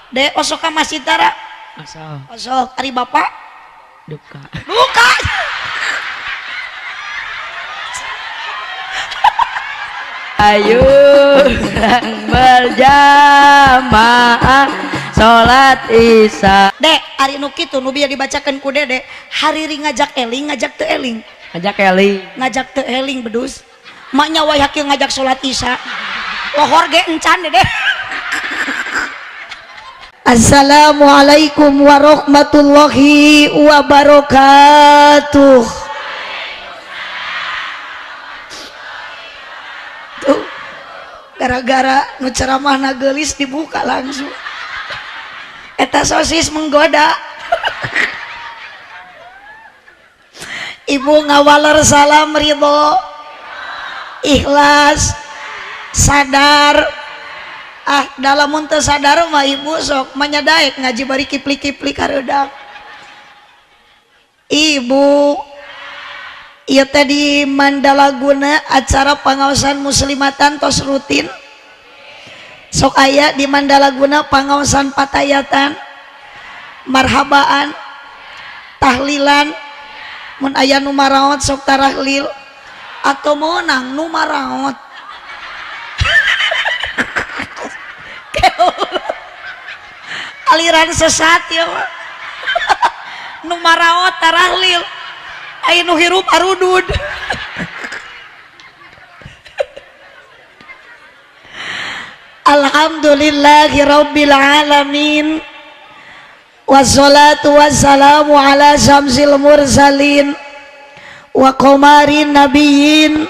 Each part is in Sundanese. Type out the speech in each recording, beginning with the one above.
Dek osok ka masjid tara? Osok. Osok ari bapak? Duka. Duka. Ayo berjamaah salat Isya. Dek, ari nu kitu nu bieu dibacakeun ku Dede, hariri ngajak eling, ngajak teu eling. Ngajak eling. Ngajak teu eling bedus. Maknya wayah kieu ngajak salat Isya. Lohor ge encan Dede. Assalamualaikum warahmatullahi wabarakatuh. Tuh, gara-gara nu ceramahna geulis dibuka langsung. Eta sosis menggoda. Ibu ngawaler salam ridho, ikhlas, sadar. Ah, dalam teu sadar mah ibu sok manyadaek ngaji bari kipli-kipli kareudak. Ibu ieu teh di Mandalaguna acara pangaosan muslimatan tos rutin. Sok aya di Mandalaguna pangaosan patayatan, marhabaan, tahlilan, mun aya nu maraot sok tarahlil atau meunang nu maraot. Aliran sesat ya nu maraot tarahlil, aya nu hirup arudud. Alhamdulillahirabbil alamin. Wassalatu wassalamu ala syamsil mursalin wa qamarin nabiyyin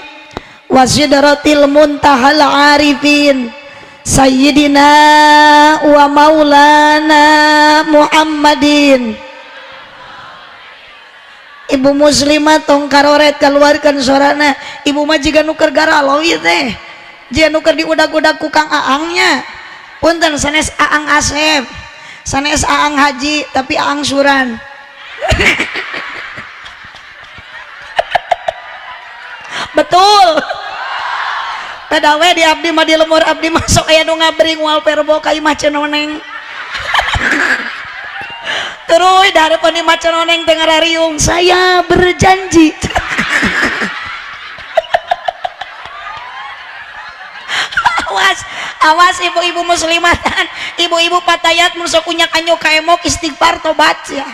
wa sidratil muntahal arifin sayyidina wa maulana Muhammadin. Ibu muslimah tong karoret keluarkan sorana. Ibu mah jiga nu keur garalo ieu teh, jiga nu keur diudag-udag ku Kang Aangnya. Punten sanes Aang Asep, sanes Aang Haji, tapi Aang Suran. Betul. Pedawe di abdi mah di lemur abdi masuk aya nu ngabring wal perbo ka imah cenoneng. Terus dari imah cenoneng teh ngarariung, saya berjanji. Awas, awas ibu-ibu muslimatan, ibu-ibu patayat mun sok unyak anyuk ka emok istighfar tobat ya.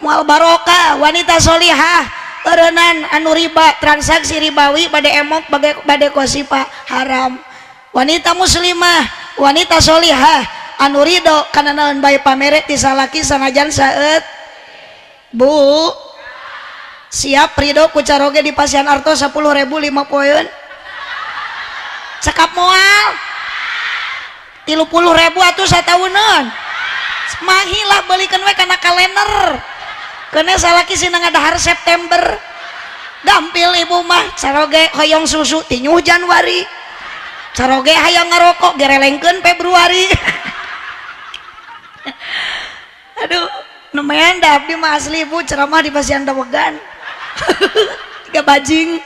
Moal barokah wanita solihah eureunnan anu riba, transaksi ribawi bade emok bade kosipa haram. Wanita muslimah, wanita solihah anu ridho kana naon bae pamere ti salaki sanajan saeut. Bu, siap ridho ku caroge di pasian arto 10.000 5 poeun. Cekap moal 30.000 atuh satauneun. Mahilah belikeun we kana kalender. Kena salaki sina ngadahar September. Gampil ibu mah caroge hoyong susu tinyuh Januari. Caroge hayang ngarokok gerelengkeun Februari. Aduh, lumayan dah abdi mah asli ibu ceramah di pasian dawegan. Tiga bajing.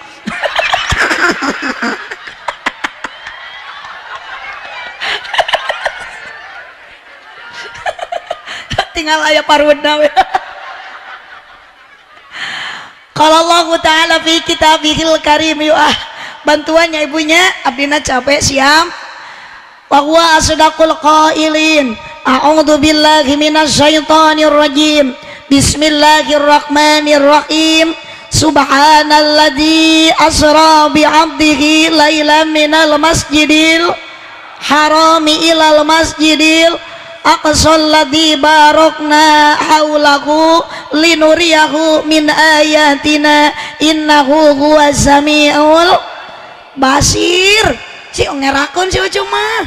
Tinggal aya parudna we. Qala Allah ta'ala fi kitabihil karim. Ah, bantuannya ibunya abdina capek siam. Wa huwa asdaqul qailin. A'udzu billahi minasyaitonir rajim. Bismillahirrahmanirrahim. Subhanalladzi asra bi 'abdihi lailan minal masjidil harami ilal masjidil aqsal ladzi barakna haulahu linuriyahu min ayatina innahu huwas samiul basir. Si ngerakeun si ucu mah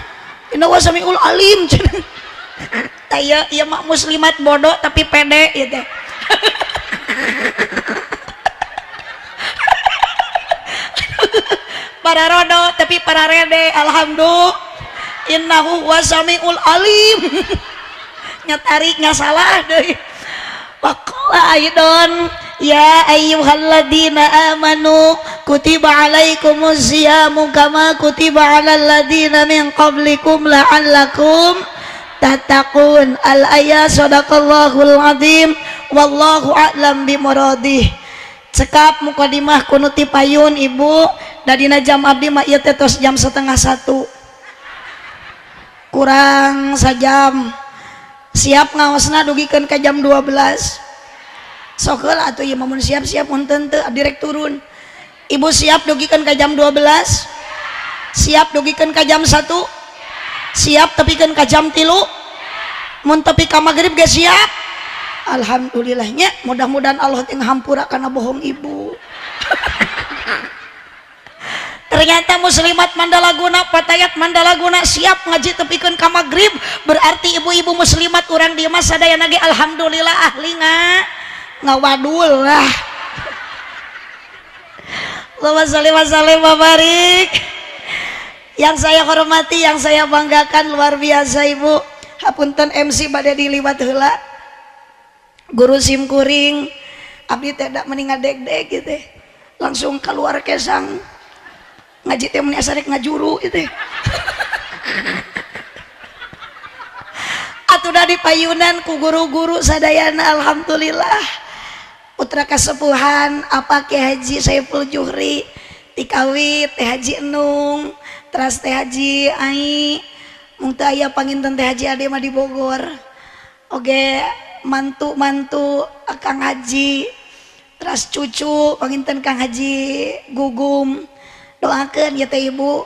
innahu samiul alim. Taya ieu mah muslimat bodoh tapi pede ieu teh. Para rodo tapi para rede, alhamdulillah. Innahu wasamiul alim. Nyatarik nggak salah deh. Waqala aidon ya ayyuhalladzina amanu kutiba alaikumus siyamu kama kutiba alal ladzina min qablikum la'allakum tattaqun. Al-ayat sadaqallahul azim wallahu a'lam bimuradih. Cekap mukadimah kunuti payun ibu dadina jam abdi mah ieu teh tos jam 12:30 kurang sajam. Siap ngaosna dugikeun ka jam 12. Sok heula atuh ieu mah mun siap-siap mun teu abdi rek turun. Ibu siap dugikeun ka jam 12? Siap dugikeun ka jam 1? Siap tepikeun ka jam 3? Mun tepi ka magrib ge siap? Alhamdulillahnya, mudah-mudahan Allah teh ngahampura kana bohong ibu. Ternyata muslimat Mandalaguna, Patayat Mandalaguna siap ngaji tepikeun ka magrib, berarti ibu-ibu muslimat urang di mah sadayana ge alhamdulillah ahli ngawadul lah. Allahumma sholli wa sallim wa barik. Yang saya hormati, yang saya banggakan luar biasa ibu. Hapunten MC bade diliwat heula. Guru sim kuring abdi teh da mending ngadeg-deg gitu. Langsung keluar kesang. Ngaji teh mun asa rek ngajuru gitu. Atuh da dipayunan ku guru-guru sadayana alhamdulillah. Putra kasepuhan apa Ki Haji Saiful Juhri, Tikawi Teh Haji Enung, teras Teh Haji Ai, mung teu aya panginten Teh Haji Ade mah di Bogor. Oge mantu-mantu Kang Haji, teras cucu panginten Kang Haji Gugum. Doakeun ya teh ibu,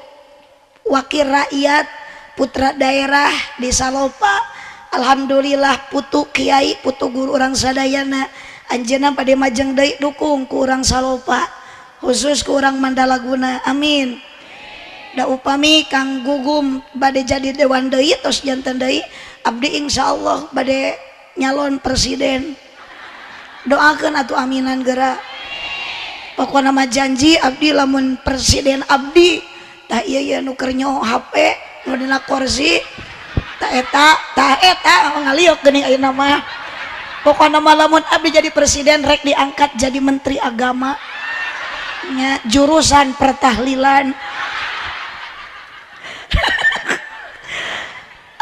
wakil rakyat putra daerah di Salopa. Alhamdulillah putu kiai, putu guru urang sadayana. Anjeunna bade majeng deui dukung ku urang Salopa, khusus ku urang Mandalaguna. Amin. Da upami Kang Gugum bade jadi dewan deui tos janten deui, abdi insyaallah bade nyalon presiden. Doakeun atuh aminan geura. Pokona mah janji abdi lamun presiden abdi tah ieu ieu nu keur nyo HP nu dina kursi tah eta ngaliok geuning ayeuna mah. Pokona mah lamun abdi jadi presiden rek diangkat jadi menteri agama nya, jurusan pertahlilan.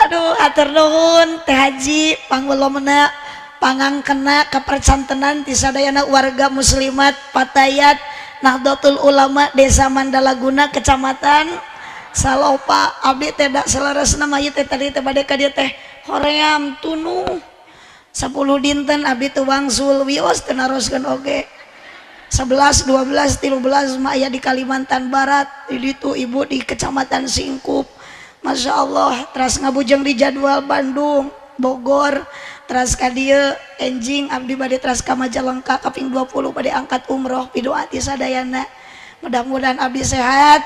Aduh atur nuhun Teh Haji pangulomna pangangkena kapercantenan ti sadayana warga muslimat Patayat Nahdlatul Ulama Desa Mandalaguna Kecamatan Salopa. Abdi teh da saleresna mah ieu teh tadi teh bade ka dieu teh hoream tunuh 10 dinten abdi teu wangsul wios teu naroskeun oge. 11 12 13 mah aya di Kalimantan Barat, di ditu ibu di Kecamatan Singkup. Masya Allah, teras ngabujeng di jadwal Bandung, Bogor, teras ka dieu enjing abdi bade teras ka Majalengka kaping 20 bade angkat umroh pidoa ti sadayana. Mudah-mudahan abdi sehat,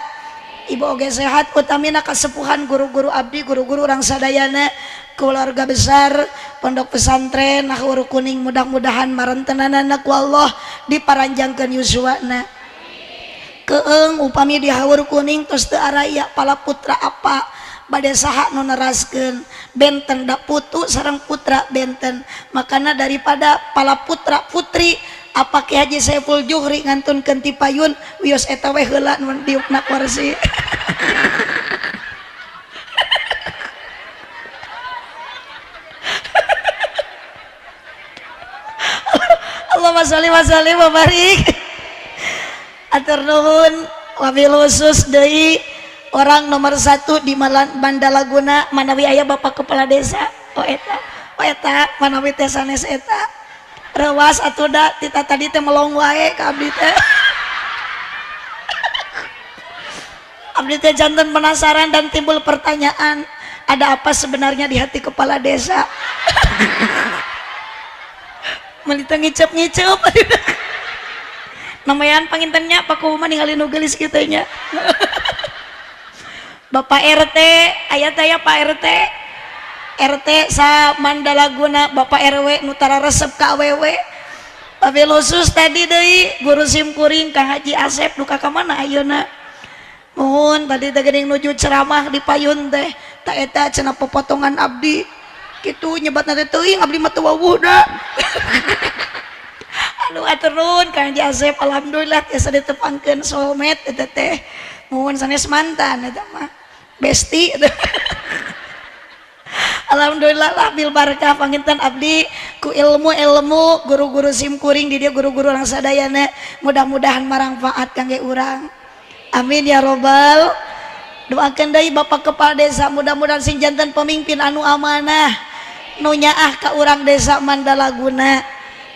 ibu oge sehat, utamina kasepuhan guru-guru abdi, guru-guru urang sadayana, keluarga besar pondok pesantren Haur Kuning, mudah-mudahan marentenanana ku Allah diparanjangkeun yuswana. Keeng upami di Haur Kuning tos teu araya pala putra apa bade saha nu neraskeun, benten da putu sareng putra benten. Makana daripada pala putra putri apa Ki Haji Saiful Juhri ngantunkeun ti payun wios eta we heula nu diukna kursi. Allahumma sholli wa sallim wa barik. Atur nuhun wabil khusus deui orang nomor 1 di Mandalaguna manawi aya Bapak Kepala Desa. Oh eta, oh eta manawi teh sanes eta. Rewas atuh da tita tadi teh melong wae ka abdi teh. Abdi teh janten penasaran dan timbul pertanyaan, ada apa sebenarnya di hati kepala desa? Melita ngicep-ngicep. Namayan pangintennya Pak Kuma ningali nu geulis kitu nya. Bapak RT, aya teh ya Pak RT. RT sa Mandalaguna, Bapak RW nu tara resep ka awewe. Wabil khusus tadi deui guru sim kuring Kang Haji Asep duka ka mana ayeuna. Mohon tadi teh geuning nuju ceramah di payun teh, ta eta cenah popotongan abdi. Kitu nyebatna teh teuing abdi mah teu wawuh da. Aduh atur nuhun Kang Haji Asep, alhamdulillah tiasa ditepangkeun soulmate eta teh. Mohon sanes mantan eta mah. Besti. Alhamdulillah lah bil barakah panginten abdi ku ilmu-ilmu guru-guru simkuring di dia guru-guru orang sadayana mudah-mudahan marangfaat kangge urang. Amin ya robbal. Doakeun deui Bapak Kepala Desa mudah-mudahan sing janten pemimpin anu amanah nu nyaah ka urang desa Mandalaguna.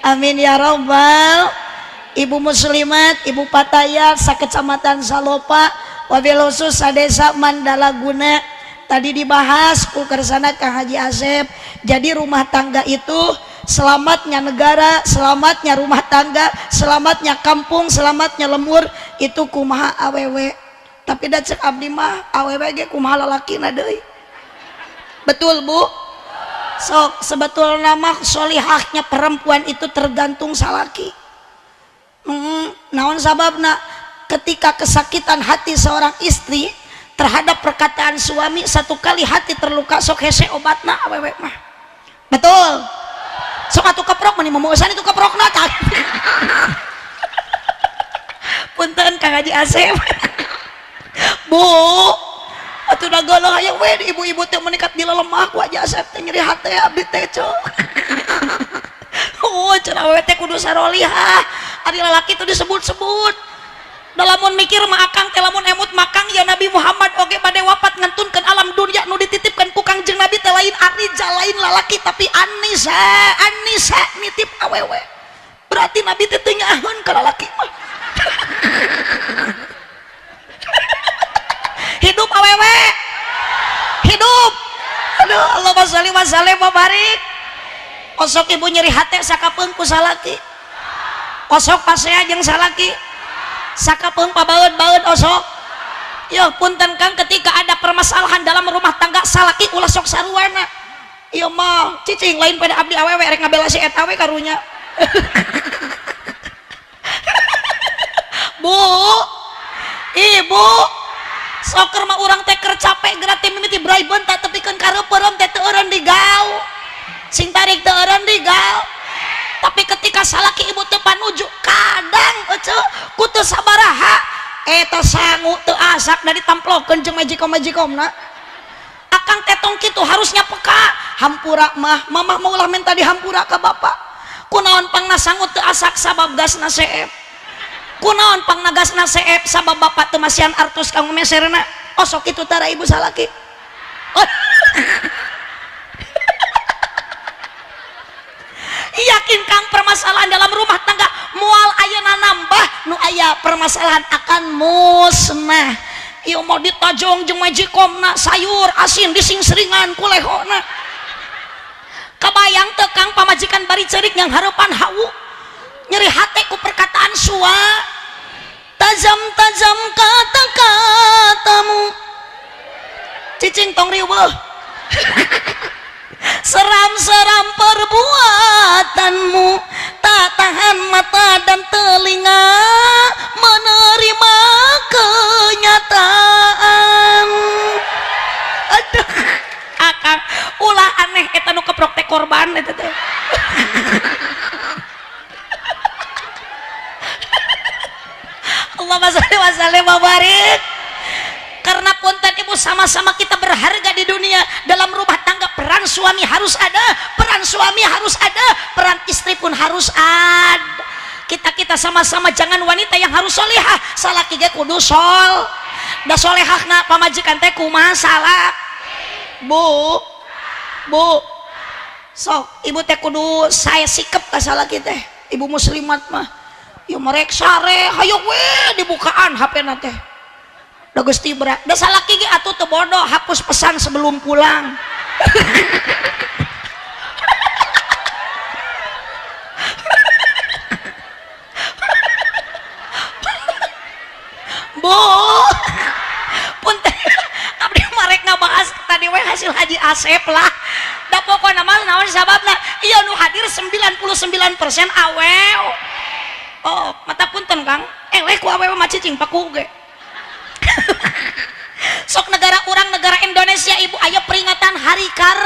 Amin ya robbal. Ibu muslimat, Ibu Patayat sakecamatan Salopa wabil khusus sadesa Mandalaguna. Tadi dibahas ku kersana Kang Haji Asep. Jadi rumah tangga itu selamatnya negara, selamatnya rumah tangga, selamatnya kampung, selamatnya lemur itu kumaha awewe. Tapi da cek abdi mah awewe ge kumaha lalakina deui. Betul Bu? Sok sebetulna mah solihahnya perempuan itu tergantung salaki. Naon sababna? Ketika kesakitan hati seorang istri terhadap perkataan suami, satu kali hati terluka sok hese obatna awewe mah. Betul. Sok atuh keprok meni momosan itu keprokna tah. Punten Kang Haji Asep. Bu, atuh da geuleuh aya we ibu-ibu teh menikat di lelemah ku Haji Asep teh nyeri hate abdi teh cok. Oh, cenah awewe teh kudu sarolihah. Ari lalaki teh disebut-sebut. Lamun mikir mah akang teh lamun emut makang ya Nabi Muhammad oge bade wafat ngantunkeun alam dunia nu dititipkeun ku Kangjeng Nabi teh lain arija lain lalaki tapi Anisa, Anisa nitip awewe. Berarti Nabi teh teu nyaheun ka lalaki mah. Hidup awewe. Hidup. Aduh, Allahumma sholli wa sallim wa barik. Osok ibu nyeri hate sakapeung ku salaki. Osok pasea jeung salaki. Sakapeung pabaeun-baeun osok. Yo punten Kang, ketika ada permasalahan dalam rumah tangga salaki ulah sok saruana. Ieu mah cicing lain pada abdi awewe rek ngabela si eta we karunya. Bu, ibu, soker mah urang teh keur capek geura teh mimiti braibeun tak tepikeun kareupeurem teh teu eureun digau. Sing tarik teu eureun digau. Tapi ketika salaki ibu teu panuju kadang ece ku teu sabaraha eta sangu teu asak da ditamplokeun jeung majikom-majikomna. Akang teh tong kitu harusnya peka. Hampura mah, mamah mah ulah minta dihampura ka bapak. Kunaon pangna sangu teu asak sabab gasna seep. Kunaon pangna gasna seep sabab bapak teu masihan artos kanggo meserna. Osok kitu tara ibu salaki. Oh. Yakin Kang permasalahan dalam rumah tangga moal ayeuna nambah nu aya permasalahan akan musnah. Ieu mau ditajong jeung majikomna sayur asin disingsringan ku lehona. Kabayang teu Kang pamajikan bari ceurik yang hareupan hawu nyeri hate ku perkataan sua. Tajam-tajam kata-katamu. Cicing tong riweuh. Seram-seram perbuatanmu, tak tahan mata dan telinga menerima kenyataan. Aduh, akang ulah aneh eta nu keprok teh korban eta teh. Allahumma sholli wa sallim wa barik. Karena punten ibu, sama-sama kita berharga di dunia. Dalam rumah tangga peran suami harus ada, peran suami harus ada, peran istri pun harus ada. Kita sama-sama jangan wanita yang harus solihah, salaki ge kudu sol. Da solehahna pamajikan teh kumaha salah. Bu, bu, sok ibu teh kudu saya sikep ka salaki teh. Ibu muslimat mah, ieu merek sare, hayo we dibukaan HP-na teh. Da geus tibra, da salaki ge atuh teu bodoh, hapus pesan sebelum pulang. Bu, punten abdi marek ngabahas tadi we hasil Haji Asep lah. Da pokona mah naon sababna? Ieu nu hadir 99% awew. Oh, mata punten Kang, eleh ku awewe mah cicing paku ge. Sok negara urang, negara Indonesia ibu aya peringatan Hari Kar,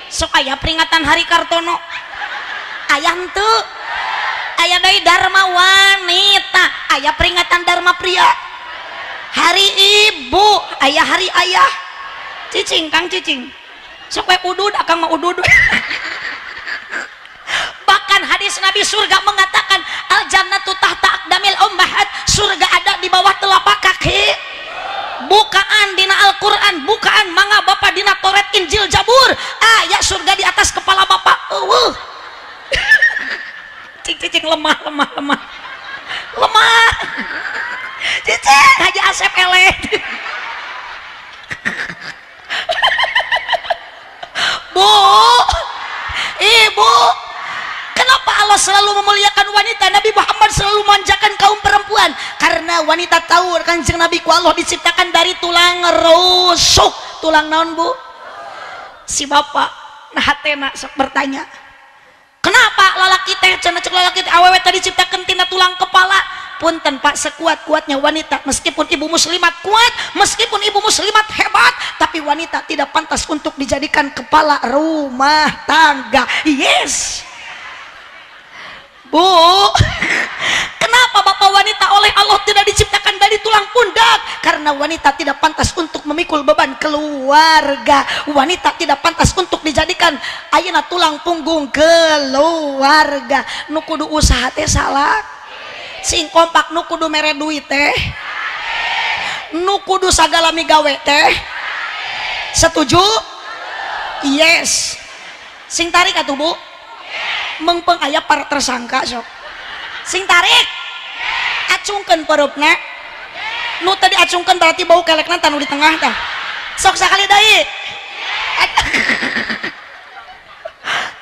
sok aya peringatan Hari Kartono, aya henteu, aya deui Dharma Wanita, aya peringatan Dharma Pria, Hari Ibu, aya Hari Ayah. Cicing Kang cicing. Sok we udud akang mah udud. Bahkan hadis Nabi surga mengatakan al jannatu tahta aqdamil ummahat, surga ada di bawah telapak kaki. Bukaan dina Al-Qur'an, bukaan mangga bapak dina Taurat, Injil, Jabur. Aya surga di atas kepala bapak. Eueuh. Cicing lemah lemah lemah. Lemah. Cicing Haji Asep eleh. Bu, ibu, kenapa Allah selalu memuliakan wanita? Nabi Muhammad selalu memanjakan kaum perempuan karena wanita tahu Kanjeng Nabi ku Allah diciptakan dari tulang rusuk. Tulang naon bu? Si bapak nah hatena sok bertanya, kenapa lalaki teh cenah cek lalaki teh awewe tadi diciptakan tina tulang kepala? Punten pak, sekuat-kuatnya wanita, meskipun ibu muslimat kuat, meskipun ibu muslimat hebat, tapi wanita tidak pantas untuk dijadikan kepala rumah tangga. Yes bu. Kenapa bapak wanita oleh Allah tidak diciptakan dari tulang pundak? Karena wanita tidak pantas untuk memikul beban keluarga. Wanita tidak pantas untuk dijadikan ayeuna tulang punggung keluarga. Nu kudu usaha teh salah, sing kompak nu kudu mere duit teh, nu kudu sagala migawe teh. Setuju? Yes. Sing tarik atuh bu. Mengpeng aya para tersangka sok. Sing tarik. Acungkeun pereupna. Nu tadi acungkeun berarti bau kelekna tanu di tengah tah. Sok sakali deui.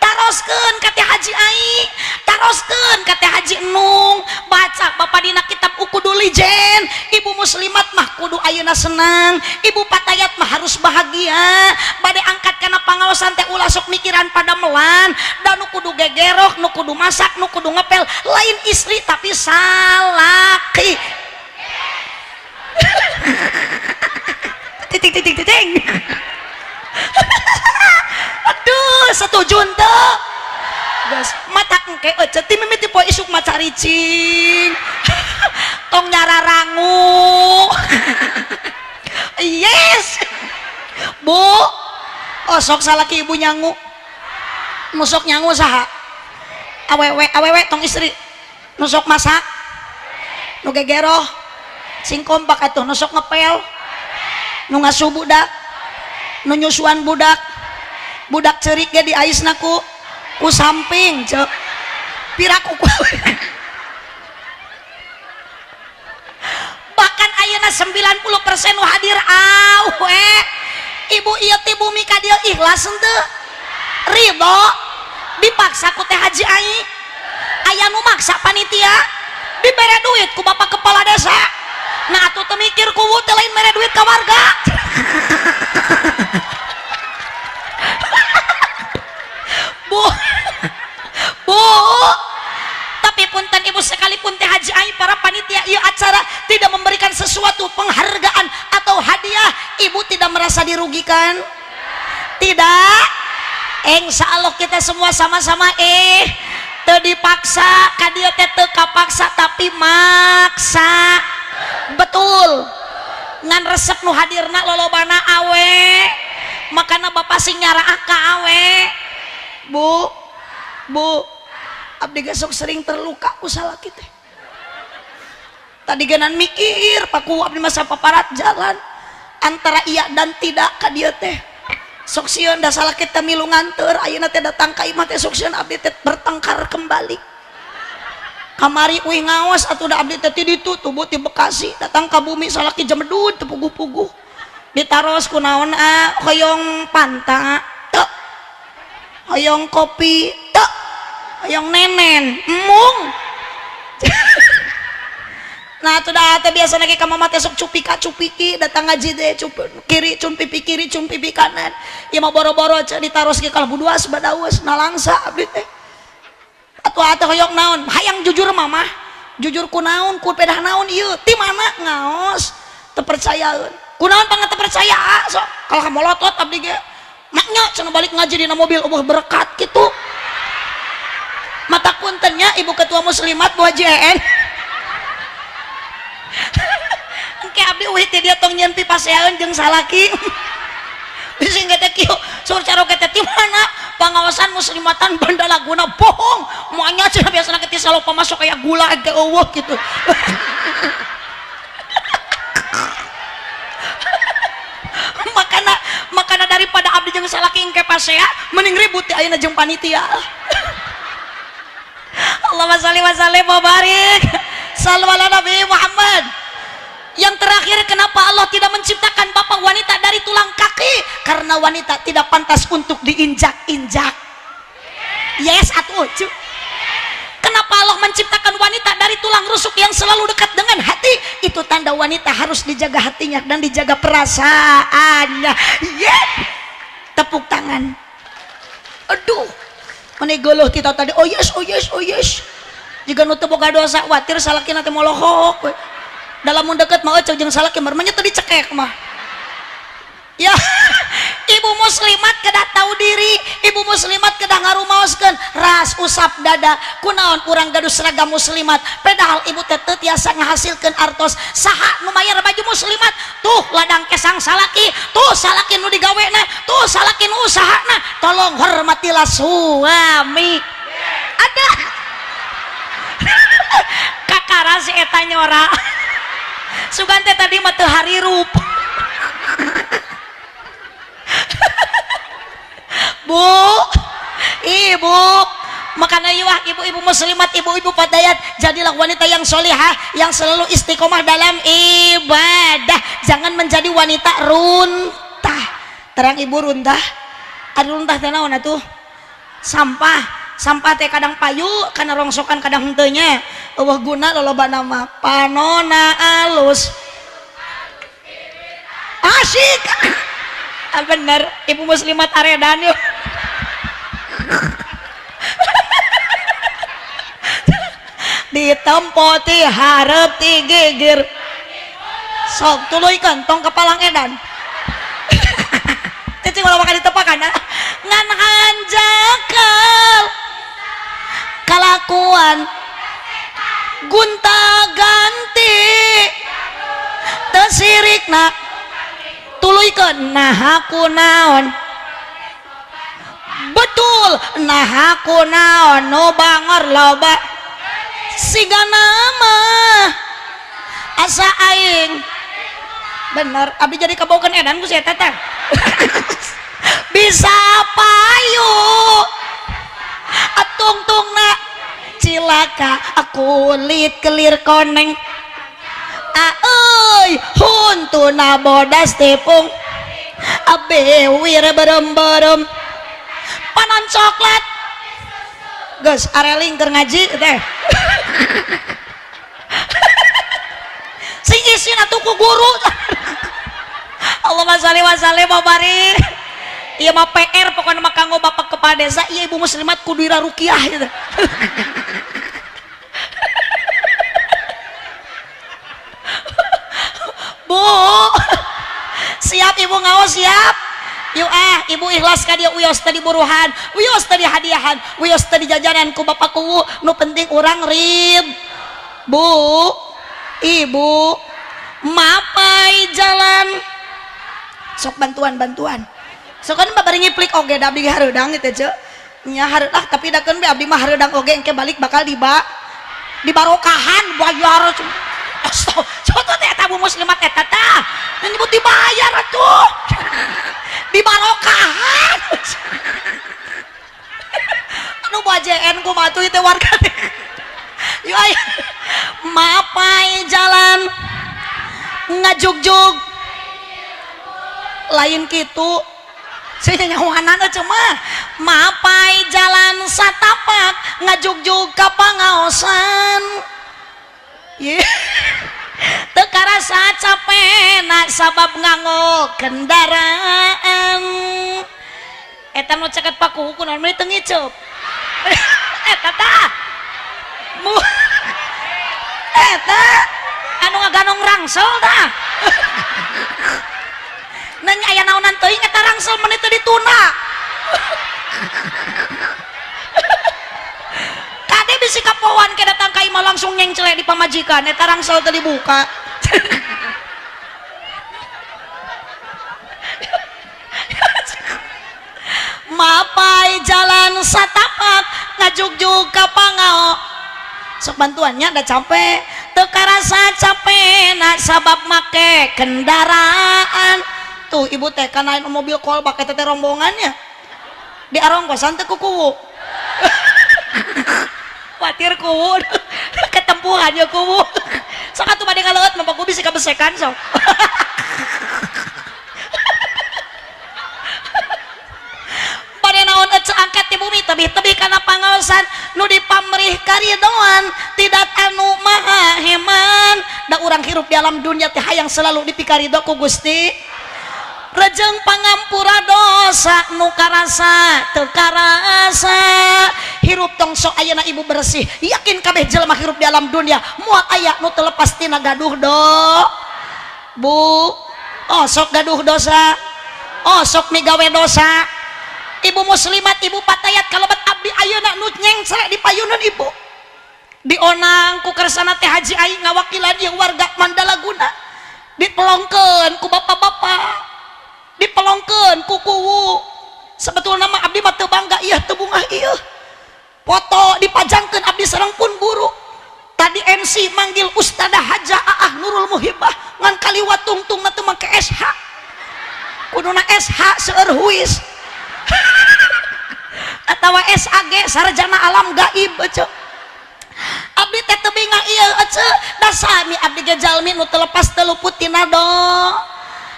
Taroskeun ka Teh Haji Ai, taroskeun ka Teh Haji Enung, baca bapak dina kitab Uqudul Lijen, ibu muslimat mah kudu ayeuna senang, ibu patayat mah harus bahagia, bade angkat kana pangaosan teh ulah sok mikiran pada melan, da nu kudu gegerok, nu kudu masak, nu kudu ngepel, lain istri tapi salaki. Titik titik titik. Aduh, setuju henteu? Geus mata engke euceu ti mimiti poe isuk maca ricing. Tong nyararangu. Yes. Bu, osok salaki ibu nyangu. Nu sok nyangu saha? Awewe, awewe tong istri. Nu sok masak. Nu gegeroh. Sing kompak atuh nu sok ngepel. Nu ngasuh budak. Nu nyusuan budak. Budak cerik ge diaisna ku samping cek piraku. Bahkan ayeuna 90% nu hadir awe. Ibu ieu ti bumi ka dieu ikhlas henteu? Ridho? Dipaksa ku Teh Haji Ai? Aya nu maksa panitia? Dibere duit ku bapak kepala desa? Nah atuh teu mikir kuwu teh lain mere duit ka warga. Bu, bu, tapi punten ibu sekalipun Teh Haji Ai para panitia ieu acara tidak memberikan sesuatu penghargaan atau hadiah, ibu tidak merasa dirugikan? Tidak. Insya Allah kita semua sama-sama teu dipaksa, ka dieu teh teu kapaksa tapi maksa. Betul. Ngan resep nu hadirna lolobana awe, makana bapak sing nyaraah ka awe. Bu, bu, abdi ge sok sering terluka ku salaki teh. Tadi genan mikir paku abdi masa paparat jalan antara iya dan tidak ka dieu teh. Sok sieun da salaki teh milu nganteur, ayeuna teh datang ka imah teh sok sieun abdi teh bertengkar kembali. Kamari uih ngaos atuh da abdi teh ti ditu tubuh ti Bekasi datang ka bumi salaki jemedud teu puguh-puguh. Ditaros ku naon a hoyong panta teu. Hoyong kopi teu. Hoyong nenen emung. Nah atuh da teh biasa lagi ka mama teh sok cupika cupiki datang ngaji teh cup kiri cun pipi kiri cun pipi kanan. Ieu mah boro-boro ceu ditaros ge kalbu duas badaus nalangsa abdi teh. Atuh atuh hoyong naon? Hayang jujur mama. Jujur ku naon? Ku pedah naon ieu? Ti mana ngaos? Teu percayaeun. Ku naon pangan teu percaya sok. Kalau kamolotot abdi ge. Maknya cenah balik ngaji dina mobil eueuh berkat kitu. Mata puntennya ibu ketua muslimat Bu Haji En. Engke abdi uih ti dieu tong nyieun pipaseaeun jeung salaki. Bisi salaki engke teh kieu sur caroge teh ti mana pangaosan muslimatan banda laguna bohong moalnya cenah biasana ke ti salopa masuk kayak gula ge eueuh gitu. Makana daripada abdi jeung salaki engke pasea mending ribut ti ayeuna jeung panitia. Allahumma shalli wa sallim wa barik sallu ala Nabi Muhammad. Yang terakhir, kenapa Allah tidak menciptakan bapak wanita dari tulang kaki? Karena wanita tidak pantas untuk diinjak-injak. Yes atau ojo. Kenapa Allah menciptakan wanita dari tulang rusuk yang selalu dekat dengan hati? Itu tanda wanita harus dijaga hatinya dan dijaga perasaannya. Yes. Tepuk tangan. Aduh, menegoloh kita tadi. Oh yes, oh yes, oh yes. Jika nu teu boga dosa, watir salakina teh molohok. Dalam mun deket mah eueuh jeung salaki mah nya teu dicekek mah. Ya, ibu muslimat kedah tahu diri, ibu muslimat kedah ngarumaoskeun ras usap dada. Kunaon urang gaduh seragam muslimat, padahal ibu teh teu tiasa ngahasilkeun artos. Saha nu mayar baju muslimat? Tuh ladang kesang salaki, tuh salaki nu digawena, tuh salaki nu usahana. Tolong hormatilah suami. Ada kakara si eta nyora. Sugan teh tadi mah teu harirup. Bu, ibu, makanya yuah ibu-ibu muslimat, ibu-ibu fatayat, jadilah wanita yang solihah, yang selalu istiqomah dalam ibadah. Jangan menjadi wanita runtah. Terang ibu runtah, ada runtah teh naon atuh? Sampah. Sampah teh kadang payu, kana rongsokan kadang henteu nya. Eueuh guna loloba nama panona alus. Asyik. Ah, bener, ibu muslimat aredan yuk. Ditempo ti hareup ti gigir. Sok tuluykeun tong kepalang edan. Cicing ulah makan ditepakan. Ngan hanjakal kalakuan gunta ganti teu sirikna tuluykeun naha kunaon. Betul, naha kunaon nu bangor loba siga nama asa aing. Bener, abdi jadi kabaukeun edan ku si eta teh. Bisa payu atungtungna cilaka kulit kelir koneng aeuy huntuna bodas tepung abewir berem-berem panon coklat geus areling keur ngaji teh. Sing isin atuh ku guru. Allahumma shalli wa sallim wa barik. Ieu mah PR pokona mah kanggo bapak kepala desa, ieu ibu muslimat kudu ira ruqyah gitu. Bu, siap ibu ngaos siap. Yuk ah, ibu ikhlas ka dia wios tadi buruhan, wios tadi hadiahan, wios tadi jajanan ku bapak kuwu, nu penting urang rib. Bu, ibu mapai jalan sok bantuan-bantuan. Sok kan babari ngiplik oge da abdi hareudang gitu ce. Nya hareudang tapi dakeun be abdi mah hareudang oge engke balik bakal diba dibarokahan bayar. Astaga, teh eta bu muslimat eta tah. Nyebut dibayar atuh. Dibarokahan. Anu bajeen kumaha atuh teh warga teh. Yuk ayo. Mapai jalan ngajugjug lain kitu saya nyawanan cuma mapai jalan satapak ngajugjug ka pangaosan. Yeah. Teu karasa capena sabab nganggo kendaraan. Eta nu caket paku kunaon meuni teu ngiceup. Eta tah. Eta anu ngaganong rangsel tah. Nanya aya naonan teuing eta rangsel meuni teu dituna. Kade bisi kapoan ke datang ka imah langsung nyengcele di pamajikan eta rangsel teu dibuka. Ngajugjug ka pangao sok bantuannya udah capek teu karasa capek sabab make kendaraan tuh ibu teh kana mobil kolbak eta teh rombongannya di arongkosan teh ku kuwu khawatir kuwu ketempuhan ya kuwu sok atuh bade ngaleueut mah ku bisi kabesekan sok bade naon ece angkat di bumi tebih-tebih kana pangaosan nu dipamrih karidoan tidak anu maha heman da urang hirup di alam dunia teh hayang selalu dipikarido ku Gusti rejeng pangampura dosa nu karasa teu karasa hirup tong sok ayeuna ibu bersih yakin kabeh jelema hirup di alam dunia moal aya nu teu lepas tina gaduh do bu oh sok gaduh dosa oh sok migawe dosa ibu muslimat ibu patayat kalebat abdi ayeuna nu nyengcrek di payunan ibu dionang ku kersana teh haji aing ngawakilan ieu warga Mandalaguna dipelongkeun ku bapak-bapak dipelongkeun ku kuwu sebetulna mah abdi mah teu bangga ieu teu bungah ieu foto dipajangkeun abdi sareng pun guru tadi MC manggil Ustadzah Hajah Aah Nurul Muhibah ngan kaliwat tungtungna teu make SH kuduna SH seueur huis atawa SAG sarjana alam gaib ece abdi teh teu bingah ieu ece da sami abdi ge jalmi nu teu lepas teu luput tina do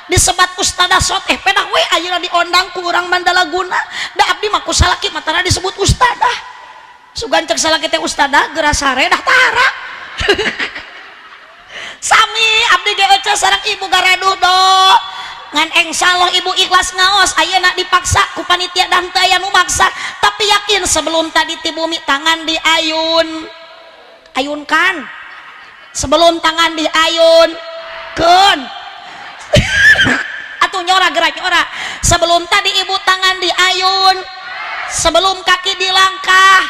disebat ustadzah soteh pedah we ayeuna diondang ku urang Mandalaguna da abdi mah ku salaki matana disebut ustadzah sugan cek salaki teh ustadzah geura sare dah tara sami abdi ge ece sareng ibu garaduh do ngan engsallah ibu ikhlas ngaos ayeuna dipaksa ku panitia dan teu aya nu maksa tapi yakin sebelum tadi ti bumi tangan diayun ayunkan sebelum tangan diayun keun atuh nyora gerak nyora sebelum tadi ibu tangan diayun sebelum kaki dilangkah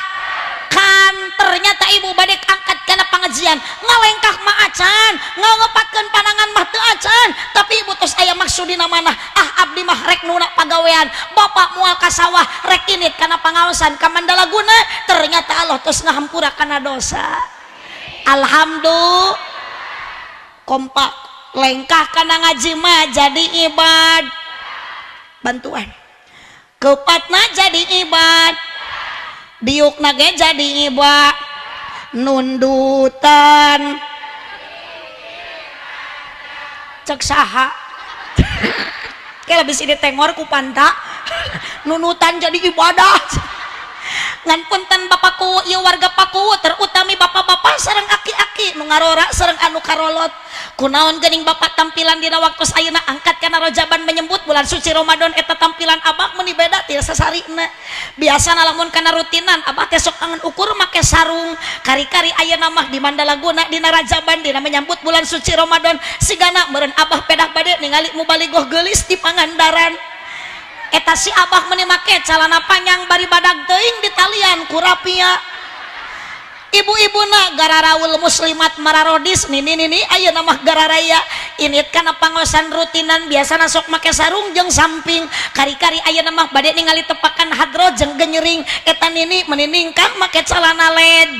kan ternyata ibu bade angkat kana pengajian ngalengkah mah acan ngangepatkeun panangan mah teu acan tapi ibu tos aya maksud dina manah ah abdi mah rek nuna pagawean bapak moal ka sawah rek init kana pangaosan ka Mandalaguna ternyata Allah tos ngahampura kana dosa alhamdulillah kompak lengkah kana ngaji mah jadi ibad bantuan kepatna jadi ibad diukna ge jadi ibad nundutan cek saha kayak lebih sini tengor ku panta nunutan jadi ibadah ngan punten bapakku ieu warga Paku terutami bapak-bapak sareng aki-aki nu ngarora sareng anu karolot kunaon geuning bapak tampilan dina waktu ayeuna angkat kana rojaban menyebut bulan suci Ramadan eta tampilan abah meuni beda ti sasarina biasana lamun kana rutinan abah teh sok angen ukur make sarung kari-kari ayeuna mah di Mandalaguna dina rajaban dina menyambut bulan suci Ramadan sigana meureun abah pedah bade ningali mubaligoh geulis di Pangandaran eta si abah meuni make calana panjang bari badag teuing di talian ku rapia ibu-ibuna gararaul muslimat mararodis nini nini ayeuna mah gararaya init kana pangosan rutinan biasana sok make sarung jeung samping kari-kari ayeuna mah bade ningali tepakan hadro jeung genyering eta nini meuni ningkah make calana led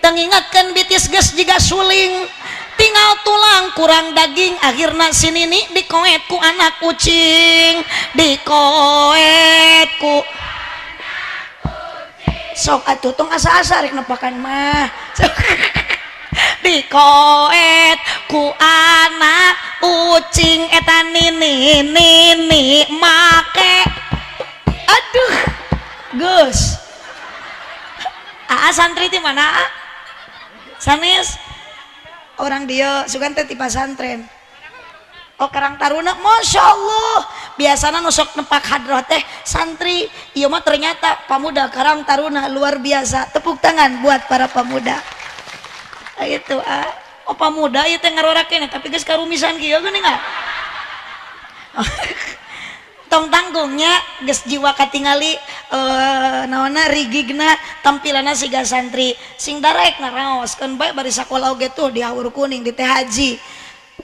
teu ngingatkeun bitis geus jiga suling tinggal tulang kurang daging akhirna si nini dikoet ku anak kucing dikoet ku sok atuh tong asa-asa rek nepakan mah dikoet ku anak ucing eta nini nini make aduh geus aa santri ti mana a? Sanes orang dia sugan teh ti pasantren oh Karang Taruna Masya Allah biasana nu sok nepak hadroh teh santri ieu mah ternyata pamuda Karang Taruna luar biasa tepuk tangan buat para pemuda itu ah oh pamuda ieu teh ngarorakeun tapi geus karumisan kieu geuning ah tong tanggungnya geus jiwa katingali naonna rigigna tampilanna siga santri sing darek ngaraoskeun bae bari sakola oge tuh di Haur Kuning di Teh Haji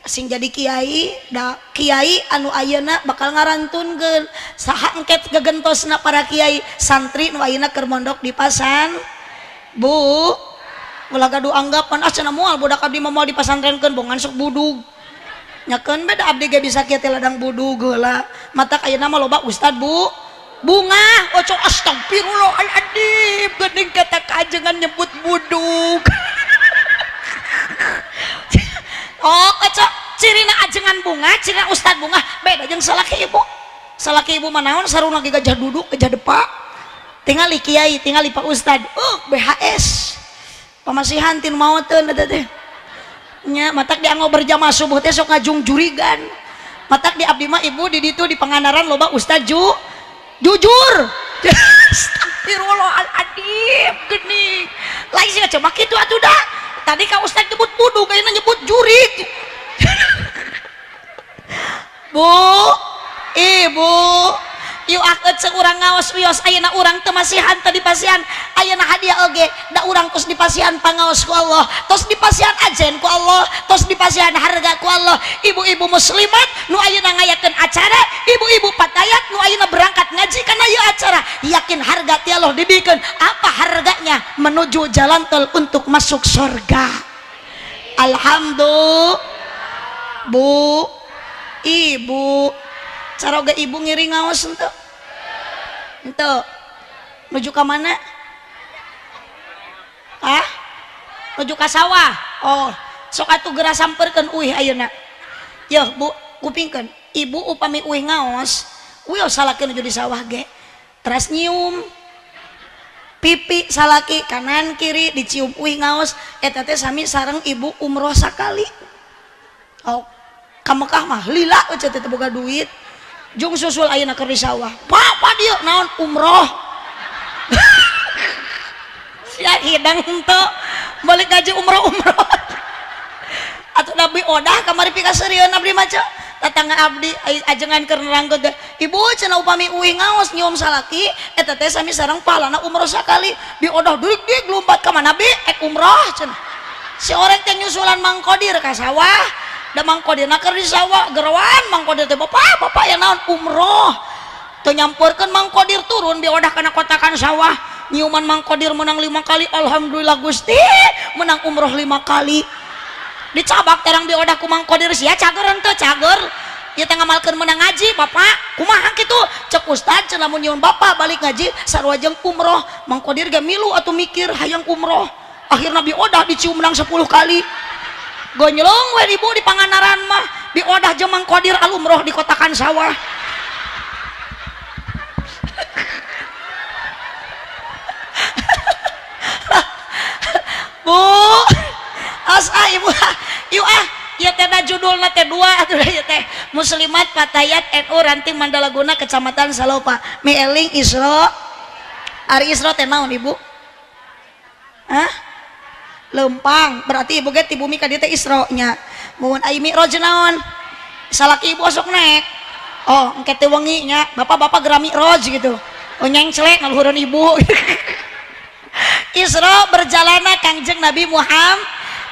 Sing jadi kiai, da kiai anu ayeuna bakal ngarantunkeun. Saha engket gegentosna para kiai, santri nu ayeuna keur mondok di pasan. Bu, ulah gaduh anggapan ah cenah moal budak abdi mah moal dipasantrenkeun bongan sok budug. Nyakeun beda abdi ge bisa kieu teh ladang budug heula. Matak ayeuna mah loba ustad bu. Bunga, oco astagfirullahaladzim, geuning kata kajengan nyebut budug. Oh, oco cirina ajengan bunga, cirina ustad bunga, beda jeung salaki ibu. Salaki ibu mah naon saruna ge gajah duduk, gajah depak. Tingali kiai, tingali pak ustad. BHS. Pamasihan tin maoteun eta teh. Nya matak dianggo berjamaah subuh teh sok ngajungjurigan. Matak di abdi mah ibu di ditu di Pangandaran loba ustad jujur. Astagfirullahaladzim, geuning. Lain sih cuma kitu atuh dah. Tadi ka ustad nyebut budug, ayeuna nyebut jurig. Bu, ibu, yuk akeut seurang ngaos wios ayeuna urang teu masihan teu dipasihan. Ayeuna hadiah oge da urang tos dipasihan pangaos ku Allah, tos dipasihan ajen ku Allah, tos dipasihan harga ku Allah. Ibu-ibu muslimat nu ayeuna ngayakeun acara, ibu-ibu patayat nu ayeuna berangkat ngaji kana ieu acara, yakin harga ti Allah dibikeun. Apa harganya? Menuju jalan tol untuk masuk surga. Alhamdulillah. Bu, ibu, caroga ibu ngiring ngaos henteu? Henteu. Nuju ka mana? Ah? Nuju ka sawah. Oh, sok atuh geura samperkeun uih ayeuna. Yeuh, Bu, kupingkeun. Ibu upami uih ngaos, uih salaki nuju di sawah ge. Teras nyium pipi salaki kanan kiri dicium uih ngaos, eta teh sami sareng ibu umroh sakali. Oh, ka Mekah mah lila eueuh teh boga duit. Jung susul ayeuna keur di sawah. Pak dieu naon umroh. Sia hidang henteu balik ngaji umroh-umroh. Atuh Nabi odah kamari pikaseurieun abdi mah ceu. Tatangga abdi ajengan keur nerangkeun teh, ibu cenah upami uih ngaos nyium salaki eta teh sami sareng pahalana umroh sakali. Bi odah deuk-deuk lumpat ka mana bi ek umroh cenah. Si orek teh nyusulan Mang Kodir ka sawah. Da Mang Kodir keur di sawah geroan Mang Kodir teh bapak bapak ya naon umroh. Teu nyamperkeun Mang Kodir turun bi odah kana kotakan sawah. Nyiuman Mang Kodir menang 5 kali, alhamdulillah Gusti menang umroh 5 kali. Dicabak terang bi odah ku Mang Kodir sia cager henteu cager. Ieu teh ngamalkeun menang ngaji bapak kumaha kitu cek ustad cenah lamun nyium bapak balik ngaji sarua jeung umroh. Mang Kodir ge milu atuh mikir hayang umroh. Akhirna bi odah dicium menang 10 kali. Gonyelong we ibu di Pangandaran mah bi odah jeung Mang Kodir al umroh di kotakan sawah. Bu, as ah ibu, yuk ah, ieu teh da judulna teh dua atuh ieu teh Muslimat Fatayat NU Ranting Mandalaguna Kecamatan Salopa. Mieling Isra. Ari Isra teh naon ibu? Hah? Lempang, berarti ibu ge ti bumi ka dieu teh Isra nya. Mun ai Mi'raj naon? Salaki ibu osok naek. Oh, engke teh wengi nya, bapak-bapak geura Mi'raj gitu. Oh nyengcelek ngaluhureun ibu. Isra berjalana Kangjeng Nabi Muhammad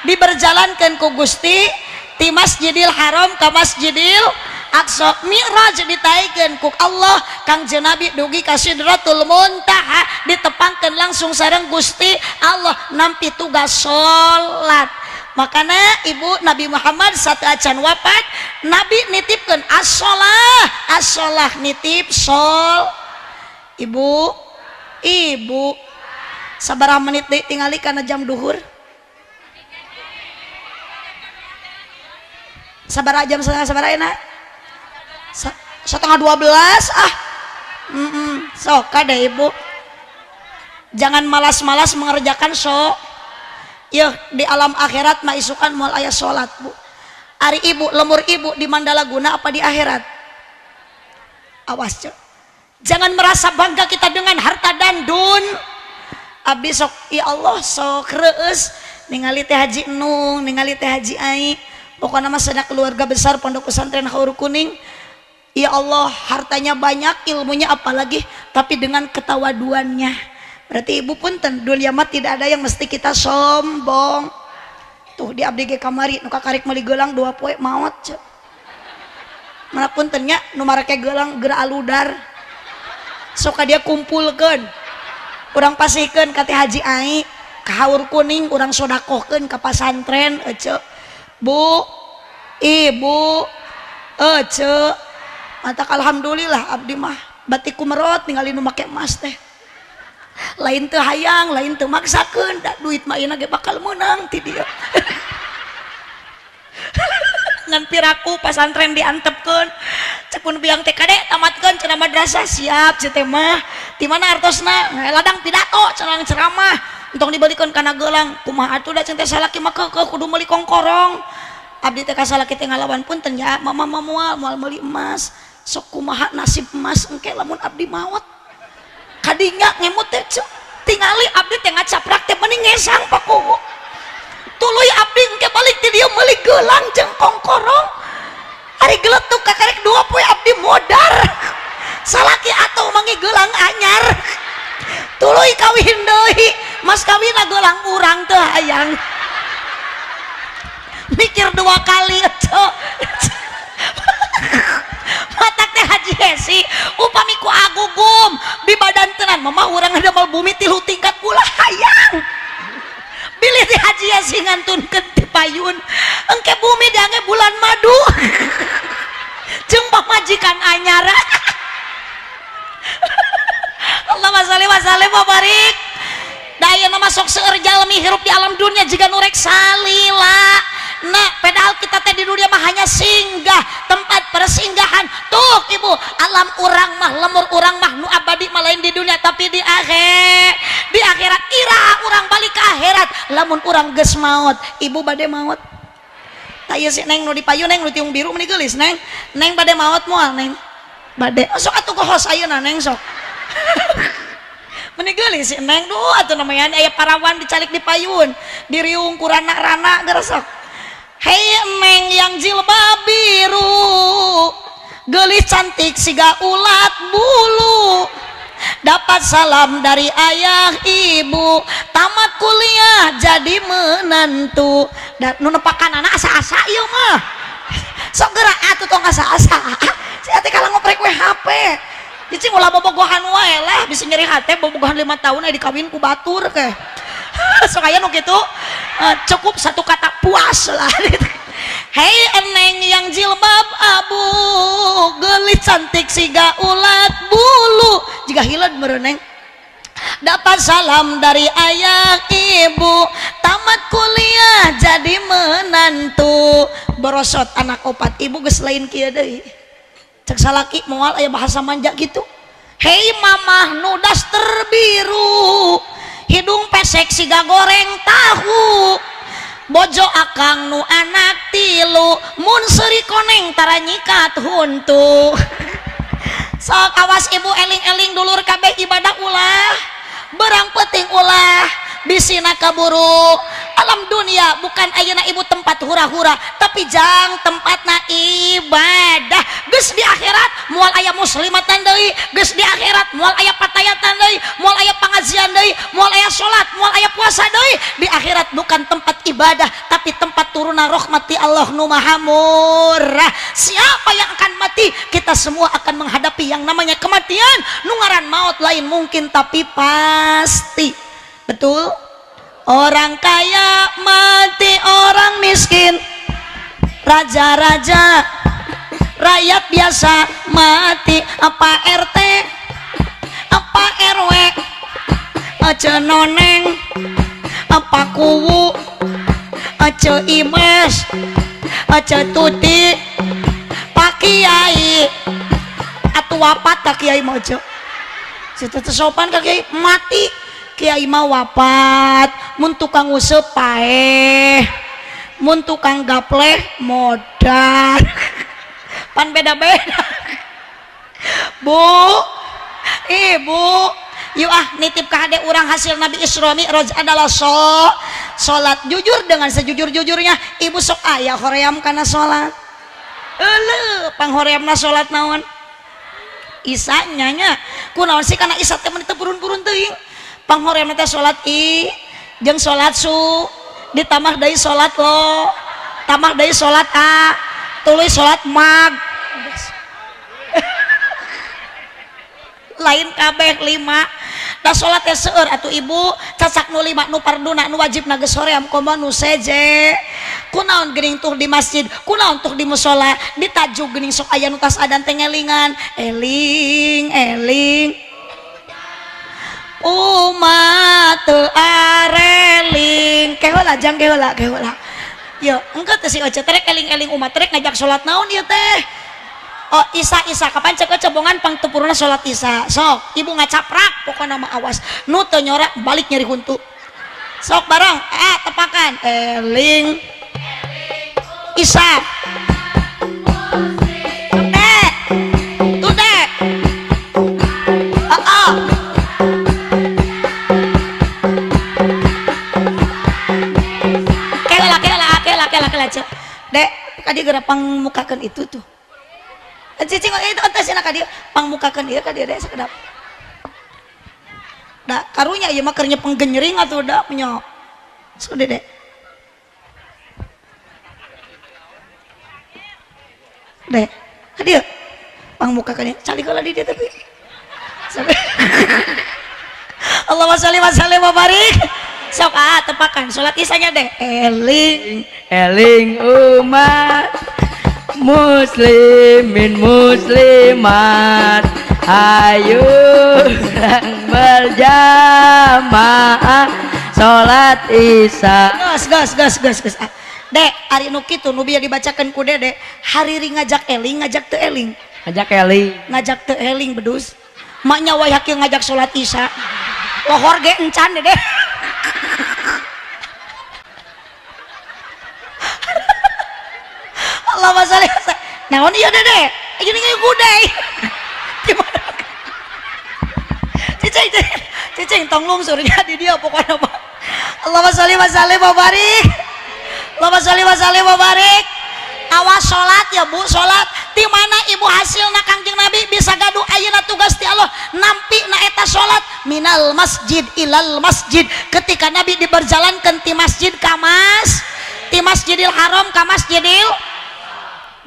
diberjalankan ku Gusti ti Masjidil Haram ka Masjidil Aqsa. Mi'raj ditaikeun ku Allah Kangjeng Nabi dugi ka Sidratul Muntaha ditepangkeun langsung sareng Gusti Allah nampi tugas salat. Makana ibu Nabi Muhammad sateuacan wafat Nabi nitipkeun as-shalah, as-shalah nitip sol. Ibu, ibu sabaraha menit deui tingali kana jam duhur? Sabaraha jam setengah sabaraha enak? 11:30 ah. Sok kade ibu. Jangan malas-malas mengerjakan sok. Yeuh di alam akhirat mah isukan moal aya salat bu. Ari ibu lemur ibu di Mandalaguna apa di akhirat? Awas cek. Jangan merasa bangga kita dengan harta dan dun. Abdi sok ya Allah sok reueus ningali teh Haji Nung, ningali teh Haji Ai. Pokoknya mah sedang keluarga besar Pondok Pesantren Haur Kuning. Ya Allah, hartanya banyak, ilmunya apalagi, tapi dengan ketawaduannya. Berarti ibu punten, dunia mah tidak ada yang mesti kita sombong. Tuh di abdi ge kamari nu kakarik meuli gelang 2 poe maot ce. Mana punten nya nu marake gelang geura aludar. Sok ka dia kumpulkeun. Urang pasihkeun ka Teh Haji Ai, ka Haur Kuning urang sodakohkeun ka pasantren ece. Bu, ibu, ece. Matak alhamdulillah abdi mah batik kumerot ningali nu make emas teh. Lain teu hayang, lain teu maksakeun, da duit mah ayeuna ge bakal meunang ti dieu. Ngan piraku pasantren diantepkeun. Cek pun biang teh kade tamatkeun cenah madrasah siap ceu teh mah. Ti mana artosna? Ladang pidato cenah ceramah. Entong dibalikeun kana gelang. Kumaha atuh da cenah teh salaki mah keukeuh kudu meuli kongkorong. Abdi teh ka salaki teh ngalawan punten ya, mama mah moal meuli emas. Sok kumaha nasib emas engke lamun abdi maot. Kadinya ngemut teh tingali abdi teh ngacaprak teh mending ngesang pakuwu. Tuluy abdi engke balik ti dieu meuli gelang jeung kongkorong. Ari geletuk kakarek 2 poe abdi modar. Salaki atuh mangi gelang anyar. Tuluy kawin deui, mas kawinna gelang urang teu hayang. Mikir 2 kali cok. Matak teh Haji Hesi upami ku agugum di badan tenan mama urang ngadamel bumi 3 tingkat ulah hayang. Bilih di Haji Hesi ngantunkeun ti payun engke bumi diange bulan madu. Jeung pamajikan anyar. Allahumma sholli wa sallim wa barik. Da ayeuna mah sok seueur jalmi hirup di alam dunia jiga nu rek salila. Nah, padahal kita teh di dunia mah hanya singgah, tempat persinggahan. Tuh ibu, alam urang mah, lemur urang mah nu abadi mah lain di dunia tapi di akhir. Di akhirat ira urang balik ke akhirat. Lamun urang geus maot, ibu bade maot. Tah ieu si neng nu di payun neng nu tiung biru meuni geulis neng. Neng bade maot moal neng. Bade. Oh, sok atuh kohos ayeuna neng sok. Meuni geulis si neng duh atuh namanya aya parawan dicalik di payun, diriung ku rana-rana geus sok. Hei neng yang jilbab biru, gelis cantik siga ulat bulu, dapat salam dari ayah ibu, tamat kuliah jadi menantu. Dan nu nepakan anak asa-asa ieu mah. Sok geura atuh tong asa-asa. Sia teh kalah ngoprek we HP. Cicing ulah bobogohan wae lah, bisi nyeri hate bobogohan 5 tahun aya dikawin ku batur ke. Sok aya nu kitu. Cukup satu kata puas lah. Hei eneng yang jilbab abu, gelis cantik siga ulat bulu, jika hileud meureun neng. Dapat salam dari ayah ibu, tamat kuliah jadi menantu. Borosot anak opat ibu geus lain kieu deui. Cek salaki moal aya bahasa manja gitu. Hei mamah nu daster biru, hidung pesek siga goreng tahu, bojo akang nu anak 3, mun seuri koneng tara nyikat huntu. Sok awas ibu eling-eling dulur kabeh ibadah ulah, berang penting ulah, bisina kaburu. Alam dunia bukan ayeuna ibu tempat hura-hura, tapi jang tempatna ibadah. Geus di akhirat moal aya muslimatan deui, geus di akhirat moal aya patayatan deui, moal aya pangajian deui, moal aya salat, moal aya puasa deui. Di akhirat bukan tempat ibadah, tapi tempat turunna rahmat ti Allah nu maha murah. Siapa yang akan mati? Kita semua akan menghadapi yang namanya kematian. Nu ngaran maut lain mungkin tapi pasti. Betul? Orang kaya mati, orang miskin, raja-raja, rakyat biasa mati. Apa RT, apa RW, ace noneng, apa kuwu, ace imes, ace tuti, pak kiai. Atuh wapat ka kiai mah aja. Situ sopan ka kiai mati. Kiai mah wapat, mun tukang nguseup paeh, mun tukang gapleh modar. Pan beda-beda. Bu, ibu, yuk ah nitip ka hade urang hasil Nabi Isra Mi'raj adalah salat. Jujur dengan sejujur-jujurnya, ibu sok aya hoream kana salat. Euleuh, panghoreamna salat naon? Isa nya kunaon sih kana isa teh mun teu purun-purun teuing. Panghoreamna teh salat i jeung salat su Ditambah deui salat lo, tambah deui salat a, tuluy salat mag. Lain kabeh 5. Da salat teh seueur atuh ibu, cacak nu 5 nu farduna nu wajibna geus hoream komo nu seje. Kunaon geuning tuh di masjid, kunaon tuh di musala, ditajuk geuning sok aya nu tas adan teh ngelingan, eling eling umat teu areling. Keheula jang keheula keheula. Yo, engke teh si Oce terek eling-eling umat terek ngajak salat naon ieu teh? Oh, Isa Isa kapan cek cebongan pangtepurna salat Isa. Sok, ibu ngacaprak pokona mah awas. Nu teu nyora balik nyeri huntu. Sok bareng, tepakan. Eling Isa. Tude. Tude. Oh. Dek, kadi geura pangmukakeun itu tuh. Cicing itu entos cenah kadi pangmukakeun ieu kadi dek sakedap. Da karunya ieu mah keur nyepeng genyering atuh da nya. Sok Dek. Dek, kadi pangmukakeun calik heula di dieu tapi. Allahumma sholli wa sallim wa barik. Sok tepakan salat isanya deh. Eling eling umat muslimin muslimat, ayo berjamaah salat isya. Gas gas gas gas gas. Dek, ari nu kitu nu bieu dibacakeun ku Dede, hariri ngajak eling ngajak teu eling. Ngajak eling. Ngajak teu eling bedus. Maknya wayah kieu ngajak salat isya. Lohor ge encan Dede. Allahumma sholli wa sallim. Naon ieu Dede? Ieu nih gudai. Gimana? Cicing cicing tong lungsurnya di dia pokoknya mah. Allahumma sholli wa sallim wa barik. Allahumma sholli wa sallim wa barik. Awas salat ya Bu, salat. Di mana ibu hasilna Kangjeng Nabi bisa gaduh ayeuna tugas ti Allah nampi na eta salat minal masjid ilal masjid. Ketika Nabi diberjalankan ti masjid ka mas, ti Masjidil Haram ka Masjidil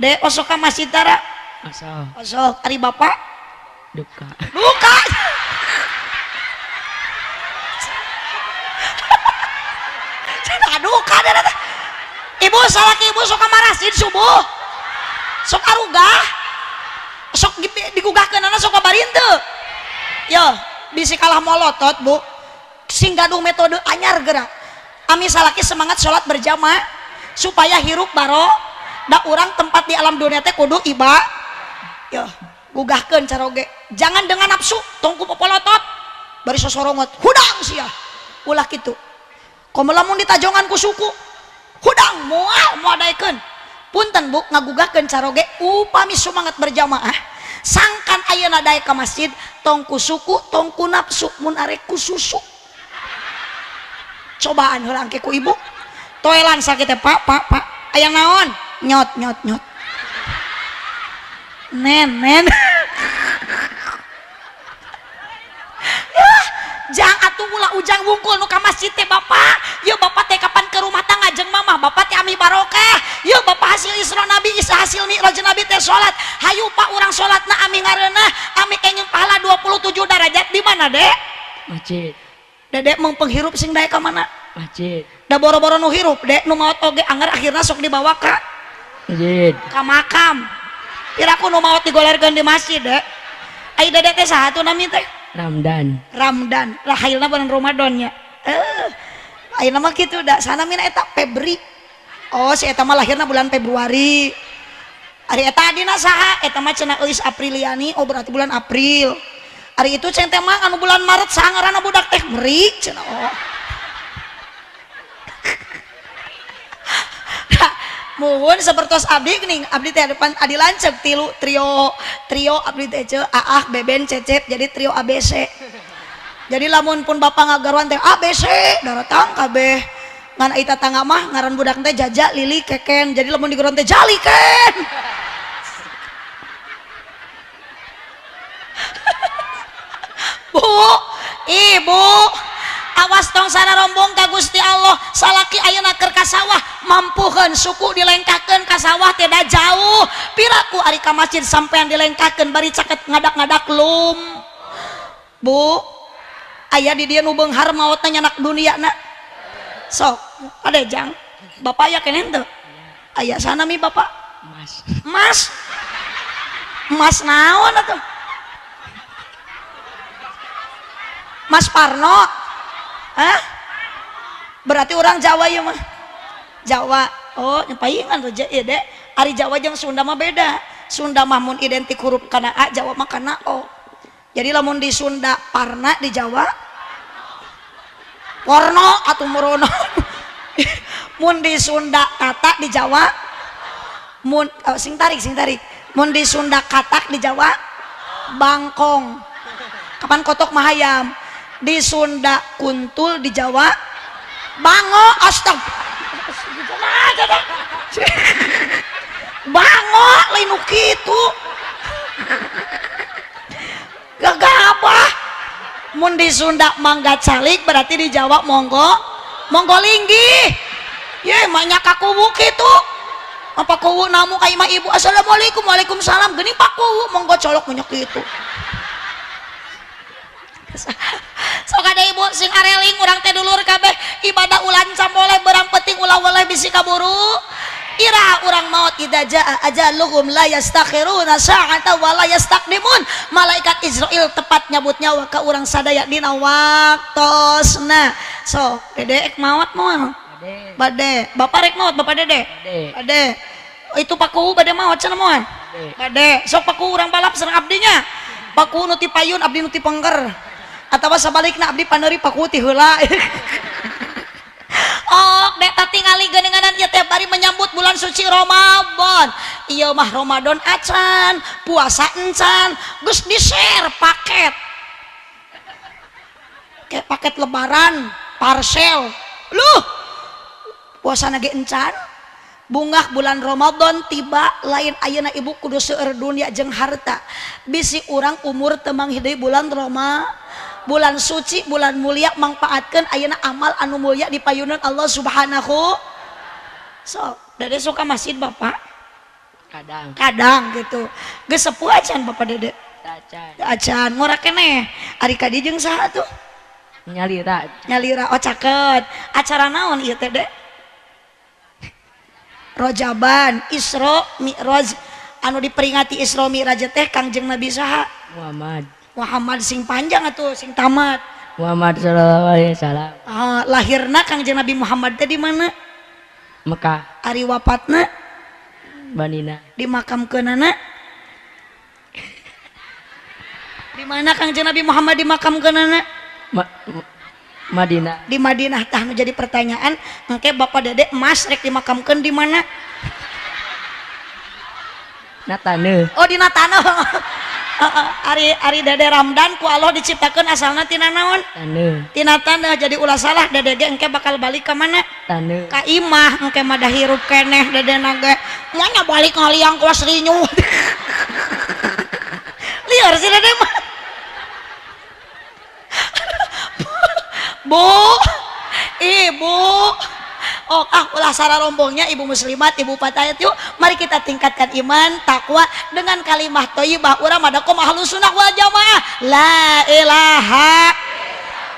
Dek, osok ka masjid tara? Osok. Osok, ari bapak? Duka. Duka. Cenah duka deh. Ibu salaki ibu sok ka masjid subuh. Sok arugah. Sok digugahkeunana sok kabarin teu. Yo, bisi kalah molotot, Bu. Sing gaduh metode anyar geura. Ami salaki semangat salat berjamaah supaya hirup baro. Da urang tempat di alam dunia teh kudu iba. Yo, gugahkeun caroge. Jangan dengan nafsu, tong ku popolotot. Bari sosorongot, hudang sia. Ulah kitu. Komo lamun ditajongan ku suku, hudang moal moal daekeun. Punten Bu, ngagugahkeun caroge upami sumangat berjamaah. Sangkan ayeuna daek ka masjid, tong ku suku, tong ku nafsu, mun arek ku susu. Cobaan heula angke ku ibu. Toelan sakit teh, Pak, Pak, Pak. Aya naon? Nyot nyot nyot nen nen. Ya, jang atuh ulah ujang wungkul nu ka masjid teh bapak. Yeuh bapak teh kapan ke rumah tangga jeung mamah, bapak teh ami barokah. Yeuh bapak hasil Isra Nabi, isa hasil Mi'raj Nabi teh salat. Hayu pak urang salatna ami ngareunah, ami kenging pahala 27 derajat di mana, Dek? Masjid. Dedek mung penghirup sing daek ka mana? Masjid. Da boro-boro nu hirup, Dek, nu maot oge anger akhirna sok dibawa ka masjid. Ka makam. Piraku nu maot digolerkeun di masjid, Dek. Ai Dedek teh saha tuh nami teh? Ramdan. Ramdan. Lah hailna bulan Ramadan nya. Ayeuna mah kitu da sanamina eta Febri. Oh, si eta mah lahirna bulan Februari. Ari eta adina saha? Eta mah cenah Euis Apriliani. Oh, berarti bulan April. Ari itu ceng teh mah anu bulan Maret saha ngaranna budak teh Meri cenah. Oh. Muhun sepertos abdi geuning, abdi teh depan adi lanceuk tilu trio trio abdi teh ceu aah beben cecep jadi trio ABC. Jadi lamun pun bapak ngagaruan teh ABC daratang kabeh. Ngan ai tatangga mah ngaran budak teh Jaja Lili Keken. Jadi lamun digeron teh Jaliken. Bu, ibu, Awas tong sararombong ka Gusti Allah. Salaki ayeuna keur ka sawah mampuheun suku dilengkahkeun ka sawah teh da jauh. Piraku ari ka masjid sampean dilengkahkeun bari caket ngadak-ngadak lum. Bu, aya di dieu nu beunghar maotna nyanak dunia na. Sok, ade jang. Bapak aya keneh teu? Aya sana mi bapak? Mas. Mas. Mas naon atuh? Mas Parno. Hah? Berarti orang Jawa ieu mah. Jawa. Oh, nyapaingan tuh ieu dek. Ari Jawa jeung Sunda mah beda. Sunda mah mun identik huruf kana A, Jawa mah kana O. Jadi lamun di Sunda Parna, di Jawa Porno atau Morono. Mun di Sunda katak, di Jawa mun oh, sing tarik sing tarik. Mun di Sunda katak, di Jawa bangkong. Kapan kotok mah hayam. Di Sunda kuntul, di Jawa bango. Astag. Bango lain nu kitu. Gagabah. Mun di Sunda mangga calik berarti di Jawa monggo monggo linggih. Ye manya ka kuwu kitu. Apa kuwu namu ka imah ibu, assalamualaikum waalaikumsalam, geuning pak kuwu monggo colok manya kitu. Sok ada ibu sing areling urang teh dulur kabeh ibadah ulan camoleh berang penting ulah weleh bisi kaburu. Ira urang maut idza jaa ajaluhum la yastakhiruna sa'ata wa la yastaqdimun. Malaikat Israil tepat nyabut nyawa ka urang sadaya dina waktosna. So, Dede ek maot moal? Bade. Bade. Bapak rek maot, Bapak Dede? Bade. Bade. Itu Pak Kuwu bade maot cenah moal? Bade. Sok Pak Kuwu urang balap sareng abdinya. Pak Kuwu nu ti payun, abdi nu ti pengker. Atawa sabalikna abdi paneuri Pak Kuwu ti heula. Oh, dek tingali geuninganan ieu teh bari menyambut bulan suci Ramadan. Ieu mah Ramadan acan, puasa encan, geus di-share paket. Kayak paket lebaran, parcel. Luh. Puasa ge encan. Bungah bulan Ramadan tiba lain ayeuna ibu kudu seueur dunia jeung harta. Bisi urang umur teu manggih deui bulan Ramadan. Bulan suci, bulan mulia, mangpaatkeun ayeuna amal anu mulia di payunan Allah Subhanahu. So, Dede suka masjid Bapak? Kadang. Kadang gitu. Geus sepuh acan Bapak Dede? Acan. Acan, ngora keneh. Ari ka dieu jeung saha tuh? Nyalira. Nyalira, oh caket. Acara naon ieu teh, Dek? Rojaban, Isra Mi'raj. Anu diperingati Isra Mi'raj teh Kangjeng Nabi saha? Muhammad. Muhammad sing panjang atuh sing tamat. Muhammad sallallahu alaihi wasallam. Lahirna Kangjeng Nabi Muhammad teh di mana? Mekah. Ari wafatna? Madinah. Dimakamkeunana? Di mana Kangjeng Nabi Muhammad dimakamkeunana? Madinah. Di Madinah. Tah nu jadi pertanyaan, engke Bapak Dede Mas rek dimakamkeun di mana? Natane. Oh, di Natane. Ari ari Dede Ramdan ku Allah diciptakeun asalna tina naon? Taneuh. Tina taneuh. Jadi ulah salah Dede ge engke bakal balik ka mana? Taneuh. Ka imah engke mah da hirup keneh Dede na ge. Moal balik ngaliang kuas rinyu. Liar si Dede mah. Bu, Ibu. Oh, ah ulah sararombongnya ibu muslimat, ibu patayat, yuk mari kita tingkatkan iman, takwa dengan kalimah thayyibah. Urang madakom ahlus sunnah wal jamaah. La ilaha.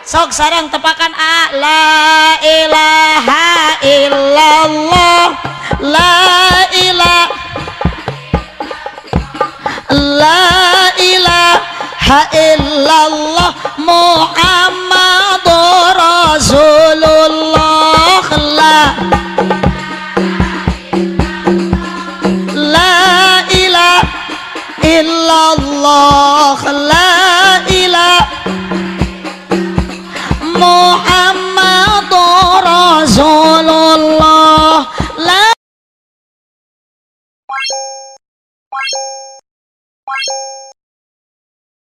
Sok sareng tepakan a la ilaha illallah. La ilaha la ilaha illallah Muhammadur Rasulullah. La la ilaha illallah. La ilaha.